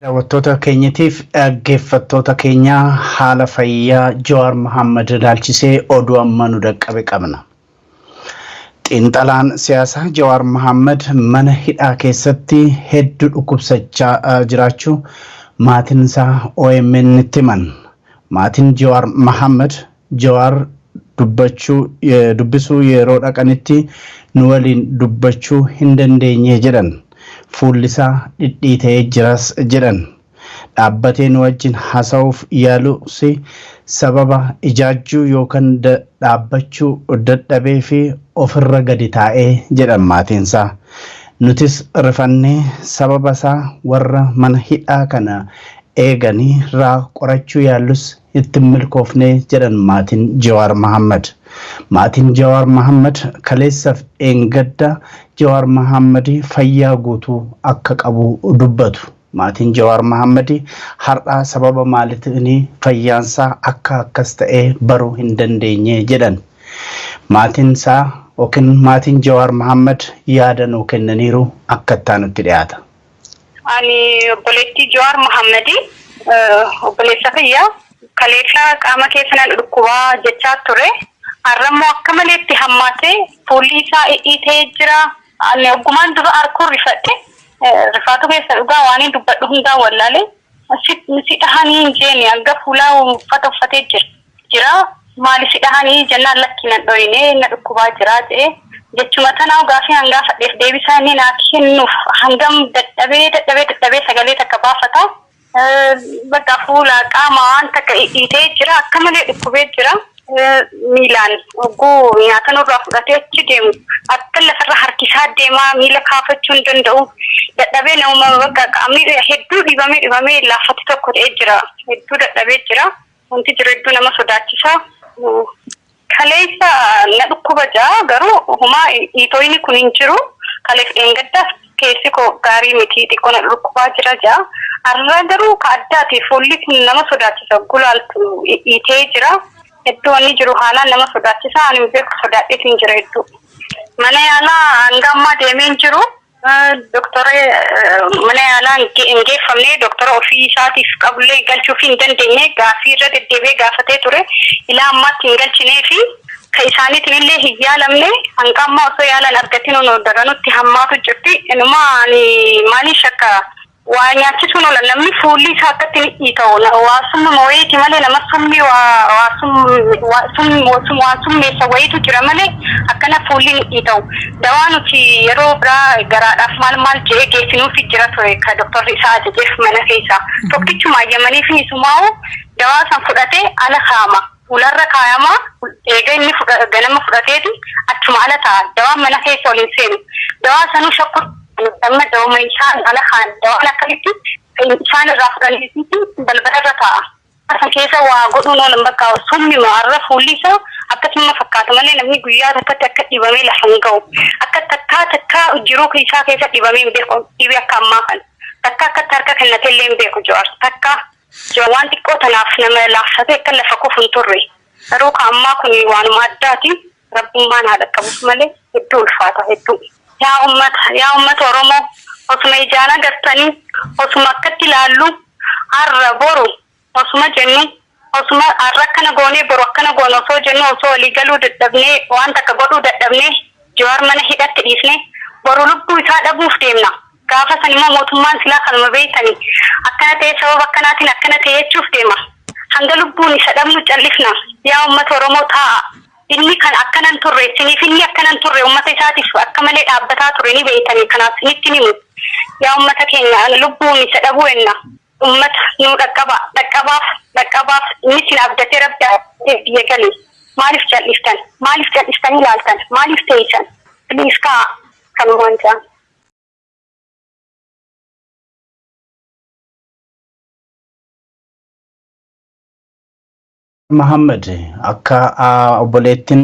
Daawwattoota keenyatiif dhaggeeffattoota keenyaa haala fayyaa Jawaar Mohaammed ilaalchisee oduu amma nu dhaqqabe qabna. Xiinxalaan siyaasaa Jawaar Mohaammed mana hidhaa keessatti hedduu dhukkubsachaa jiraachuu maatiin isaa OMN itti himan. Maatiin Jawaar Mohaammed Jawaar dubbachuu dubbisuu yeroo dhaqanitti nu waliin dubbachuu hin dandeenye jedhan. Fuulli isaa dhidhiita'ee jiras jedhan. Dhaabbatee nu wajjin haasa'uuf yaalus sababa ijaajjuu yookaan dhaabbachuu dadhabee fi ofirra gadi taa'ee jedhan maatiinsaa. Nutis rifannee sababa isaa warra mana hidhaa kana eeganii irraa qorachuu yaallus itti hin milkoofne jedhan maatiin Jawaar Mohaammed. Maatiin Jawaar Mohaammed kaleessaaf dheengadda Jawaar Mohaammed fayyaa guutuu akka qabu dubbatu. Maatiin Jawaar Mohaammed har'aa sababa maaliitiin fayyaansaa akka akkas ta'ee baruu hin dandeenye jedhan. Maatiin isaa yookiin maatiin Jawaar Mohaammed yaada nuu kennaniiru akka itti dhiyaata. Ani obboleettii Jawaar Mohaammed, obboleessa kiyya kaleessa qaama keessa na dhukkubaa jechaa ture. Har'ammoo akka maleetti hammaatee fuulli isaa dhidhiitee jira. Ani oggumaan dura arguun rifadhe. Rifaatu keessa dhugaa waan hin dubbadhu hundaa wallaale. Si dhahanii hin jeeni hanga fuulaa uffata uffatee jira. Jira maali si dhahanii jennaan lakki nan dhoyine na dhukkubaa jira jedhee jechuma tanaa gaafii hangaa fadheef deebisaa inni naa kennuuf hangam dadhabee dadhabee dadhabee sagalee takka baafata. Bakka fuula qaama waan takka dhidhiitee jira akka malee dhukkubee jira. Miilaan hogguu nyaata nurraa fudhatee achi deemu akka lafarra harkisaa deemaa miila kaafachuu hin danda'u. Dadhabee namuma bakka qaamni hedduu dhibamee dhibamee laaffatti tokko ta'ee jira. Hedduu dadhabee jira. Wanti jiru hedduu nama sodaachisa. Kaleessa na dhukkuba jira garuu homaa dhiitoyni kun hin jiru. Kaleef dheengaddaas keessi koo gaarii miti xiqqoo na dhukkubaa jira jira. Har'a garuu ka addaati fuulli kun nama sodaachisa gulaaltu dhiitee jira. Hedduu wanni jiru haalaan nama sodaachisa. Ani beeku sodaadheetiin jira hedduu. Mana yaalaa hanga ammaa deemee hin jiru. Doktora mana yaalaa hin geeffamne doktora ofii isaatiif qabullee galchuuf hin dandeenye gaaffii irra deddeebi'ee gaafatee ture. Ilaa ammaatti hin galchinee fi ka isaaniitiin illee hin yaalamne hanga ammaa osoo yaalan argatin daranutti hammaatu jirti. Inuma ani maaliin shakka waa nyaachisuun oola namni fuulli isaa akkatti ni dhiita'u waa summuma wayiiti malee nama summii waa summeessa wayiitu jira malee akkana fuulli ni dhiita'u. Dawaa nuti yeroo biraa garaadhaaf maal maal jedhee geessinuufi jira ture ka doktorri isaa ajajeef mana keessa. Tokkichuma ayyamaniif isumaa'u dawaa san fudhatee ala kaa'ama. Fuularra kaayama eega inni ganama fudhateeti achuma ala ta'a. Dawaan mana keessa ol hin seenu. Dawaa sanuu shakku amma dawuma isaan ala kaan dawaan akkamitti isaan irraa fudhaniiti balbala irra taa'a. San keessa waa godhuun oolan bakka summi har'a fuulli isaa akkasuma fakkaata malee namni guyyaa takkatti akka dhibamee lafa hin ga'u. Akka takkaa takkaa jiruu isaa keessa dhibamee hin beeku dhibee akka ammaa kana. Takka akkatti harka kennatee illee hin beeku Jawaar. Takka waan xiqqoo tanaaf nama laaffatee akka lafa kufu hin turre. Garuu ka ammaa kun waanuma addaati. Rabbummaan haadha qabus malee hedduu ulfaata hedduu. Yaa uummata Oromoo osuma ijaan agartanii osuma akkatti ilaallu har'a boru osuma jennu osuma har'a akkana goonee boru akkana goone osoo jennu osoo walii galuu dadhabnee waan takka godhuu dadhabnee Jawaar mana hidhatti dhiisnee boru lubbuu isaa dhabuuf deemna. Gaafa san immoo mootummaan silaa kanuma beektanii akkana ta'e sababa akkanaatiin akkana ta'e jechuuf deema. Hanga lubbuun isa dhabnu callifna. Yaa uummata Oromoo taa'a. Inni kan akkanan turre siniif inni akkanan turre uummata isaatiif akka malee dhaabbataa ture ni beektanii kanaaf sinitti himu. Yaa uummata keenya lubbuun isa dhabuu enna. Uummata nu dhaqqaba dhaqqabaaf dhaqqabaaf inni sin abdatee rabbi abdatee biyya gale. Maaliif calliftan? Maaliif callistanii ilaaltan? Maaliif teessan? Please kaa kanumaan jaa. Mohaammed akka obboleettiin